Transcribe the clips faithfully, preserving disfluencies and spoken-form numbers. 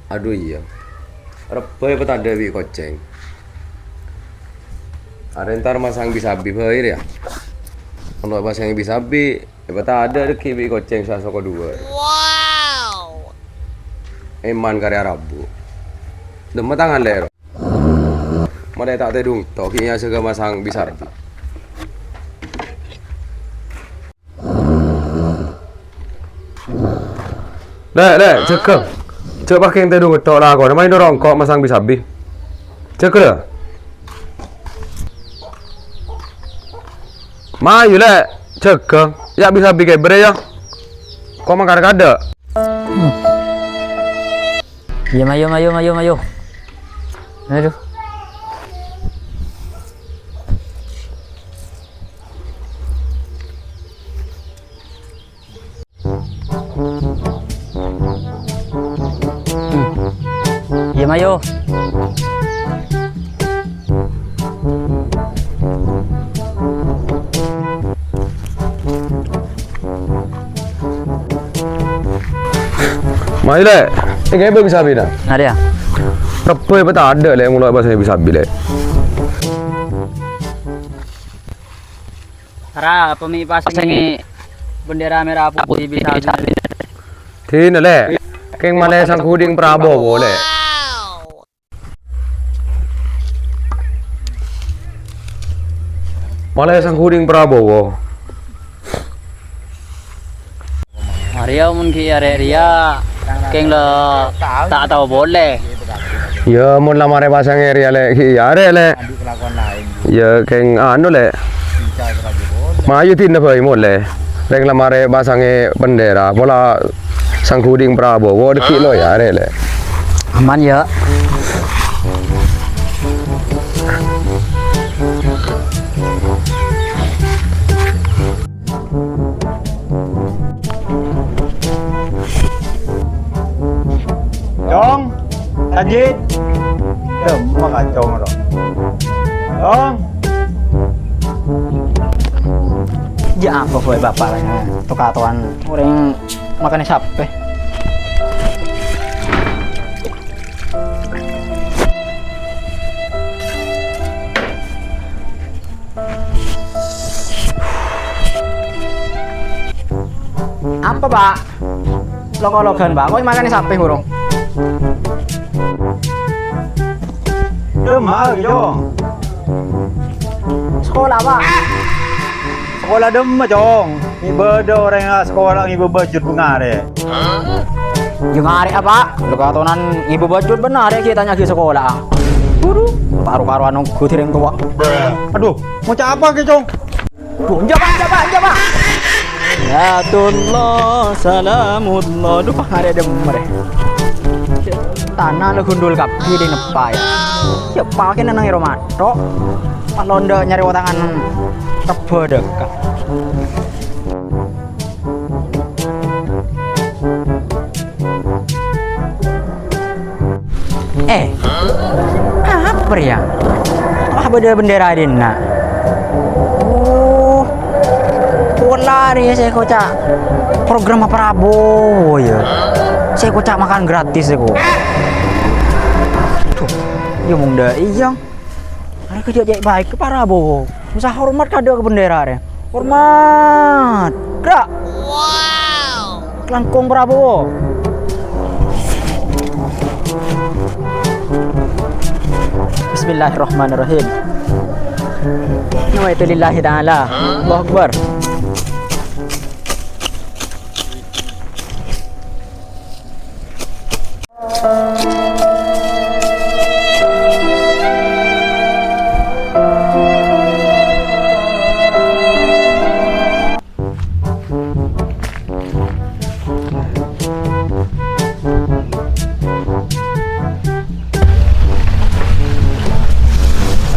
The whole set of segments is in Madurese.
Adhu, iyâ. Rebbhâ èpatadâ' bi' kocèng. Arè entar masang bi-sabi bhâi rèya. Mon lo' masang bi-sabi, èpatadâ' dhâggi' bi' kocèng sè asoko duwâ'. Èman karè rabu. Dâmma tangan, Lè', ro. Malè ta' tèdung to, ghi' nyasèga masang bi-sabi. Lè', Lè', jâgâ. Jhâ' pakèng tèdung to lakona, mayu rongko' masang bi-sabi. Jâgâ, Lè'. Mayu, Lè', jâgâ. Yâ bi-sabi kèbâr, yâ. Ko' mangkar kadâ'. Iyâ, mayu, mayu, mayu, mayu. Adhu. Iyâ, mayu. Mayu, Lè'. Èngghi bi-sabi, na. Arèya. Rebbhâ èpatadâ', Lè', mon lo' masang bi-sabi, Lè'. Ra, apa mè' pasangè bendera merah putih bi-sabi? Dinah, Lè'. Kèng malè sangghuding Prabowo, Lè'. Malè sangghuding Prabowo. Arèya mon ghi' arè rèya, kèng la ta' tao polè. Yâ, mon la marè pasangè rèya, Lè', ghi' arè, Lè'. Yâ, kèng anu, Lè'. Mayu dinah bhâi molè. Rèng la marè pasangè bendera, pola sangghuding Prabowo, dhâggi' lo' yâ, arè, Lè'. Aman, yâ. Cong, Sajid. Dâmma ka Cong, ro. Cong. Jâ' apa bhâi bapa' la, to-katowan orèng makanè sapè. Apa, Pa'? Lok-ologhân, Pa'. Kok makanè sapè, burung? Dâmma, Cong. Sakola, Pa'. Sakola dâmma, Cong? Mè' bâdâ orèng sakola ngibâ bhâjut bângarè. Jâ' ngarè' apa? Lo' katonan ngibâ bhâjut bân arè ghi' tanya ghi' sakola. Buru, karo-karowan ongghu dâri orèng towa. Adhu, ngoca' apa ghi, Cong? Duh, enjâ', Pa', enjâ', Pa', enjâ', Pa'. Yadullah, salamullah. Duh, Pa', ngarè' dâmma rè. Tana lo gundul kabbhi dâri neppa, yâ. Yâ, Pa' kèng neng è roma tok. Malonda nyarè otangan rebbhâ dâkka. Eh, apa rèya? Wah, bâdâ bendera dhinna'. Oh, pola rèya sè èkoca' programma Prabowo, yâ. Sè èkoca' makan gratis, èko. Duh, yâ, mon dâ' iyâ. Arè kèjhâ' cè' bhâi ka Prabowo. Masa hormat kadâ' ka bendera rè. Hormat. Gerak. Langkong Prabowo. Bismillahirrahmanirrahim. Nawaitu lillahi ta'ala. Allahu Akbar.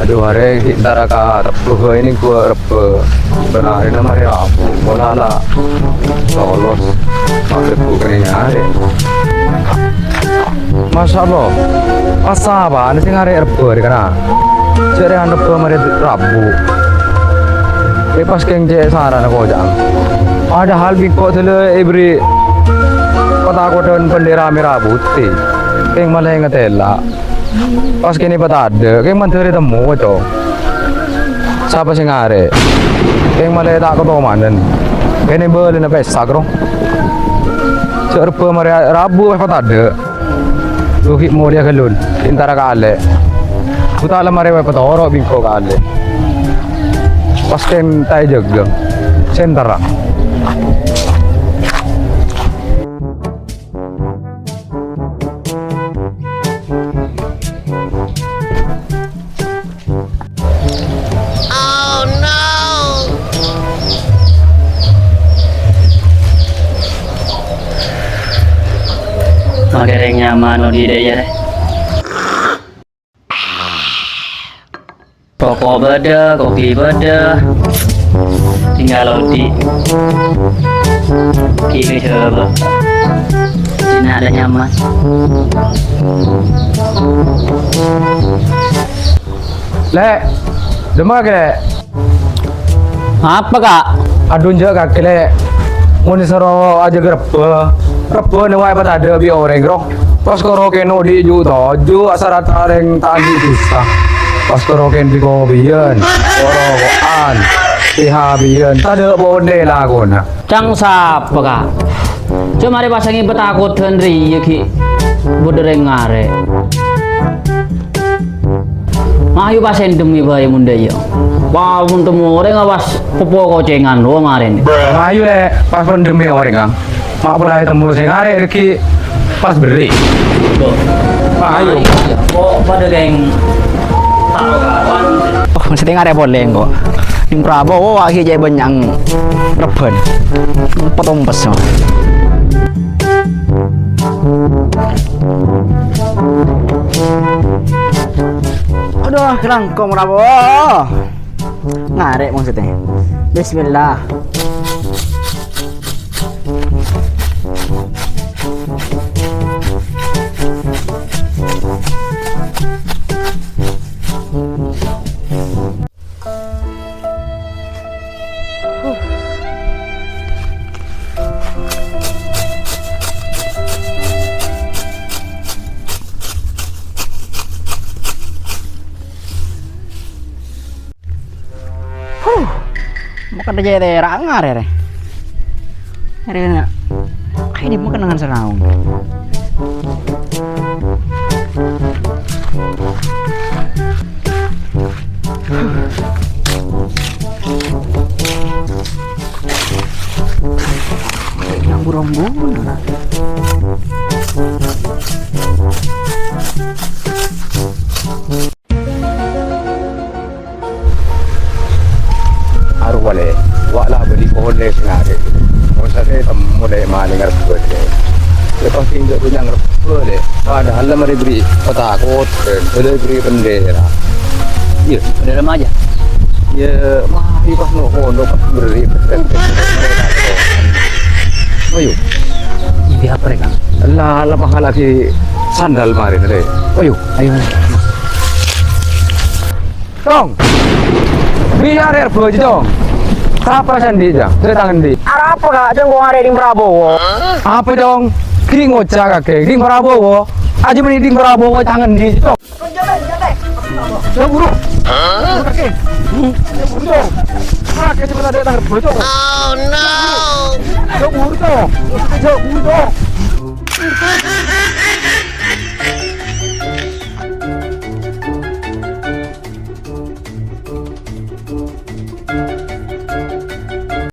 Adhu, arè ghi' entara ka rebbhâ, ini gua rebbhâ. Bân arèna marè rabu, mon la lolos. Magrib bu kennèng arè. Masya Allah. Pas apana sè ngarè' rebbhâ rè kana? Jârèya rebbhâ marè rabu. È pas kèng cè' sarana koca'na. Padahal bi' engko' dâlâ èberri' kata-kodhân bendera merah putih. Kèng malè ngatèla'. Pas kènè' patadâ', kèng mandhâr ètemmo, Cong. Sapa sè ngarè'? Kèng malè ta' katomanan. Kènè' bâlâna pèsak, ro. Jhâ' rebbhâ marè Rabu pas patadâ'. Ghi' molèya ghâllu, èntara kalè. Buta la marè patoro' bingko kalè. Pas kèng ta' èjâgâ. Sè èntara. Maghâreng nyaman odi' dâ' iyâ, rè. Roko' bâdâ, kopi bâdâ. Tinggal odi'. Ki' kajhâbâ. Dinna' la nyaman. Lè', dâmma kakè, Lè'? Apa, Ka'? Adhu, enjâ' kakè, Lè'. Mon èsoro ajâgâ rebbhâ. Rebbhâ nèng waè patadâ' bi' orèng, ro. Pas karo kèng odi' ju' toju' asarata orèng ta' andi' dhusa. Pas karo kèng bi' kopiyan, ro-roko'an, bi' habiyân, tadâ' ponè lakona. Cang sapa, Ka'? Coma rè pasangè patakodan rèya ghi' bâdâ rèng ngarè'. Mayu pas èndemmè bhâi mon dâ' iyâ. Wah, mon temmo orèng awas popo kocèngan rowa marèna. Mayu, Lè', pas èndemmè orèng, Kang. Ma' pola ètemmo sè ngarè' règhi pas berri'. Ayo. Kok pada geng. Oh, mesti ngarè' polè engko'. Neng Prabowo, wah, ghi' jhâ' bânnya' rebbhân. Ompes-ompes. Aduh, kerangkong Prabowo. Ngarè' maksudnya. Bismillah. Huh. Mokka' jhâ' tèra' ngarè' rè. Arèna. Ayo, dimma kennengngan salaong. Nang burung-burung. Arowa, Lè', wa' la bâli polè sè ngarè'. Mon satèya temmo, Lè', malèng rebbhâ, Lè'. Lè' pas tinggal punya rebbhâ, Lè'. Padahal la marè bherri' patakot, bâdâ bherri' bendera. Iyâ, bendera remaja. Iyâ, mari pas no kono pas bherri'. Ayo. Iyâ, apa rèka? La, la, pahalaghi sandal marèna, Lè'. Ayo. Ayo. Cong. Biar er bojo, Cong. Sapa sandi, Cong? Sè tangendi? Arapa, Ka'? Cong, kok ngarè' Ding Prabowo? Apa, Cong? Ding ngoca' kakè, Ding Prabowo. Aja meni Ding Prabowo tangendi, Cong. Cong, buru. Kakè. Buru, Cong. Kakè cuma ada tangan bojo. Oh, no. Cong, buru, Cong. Cong, buru, Cong.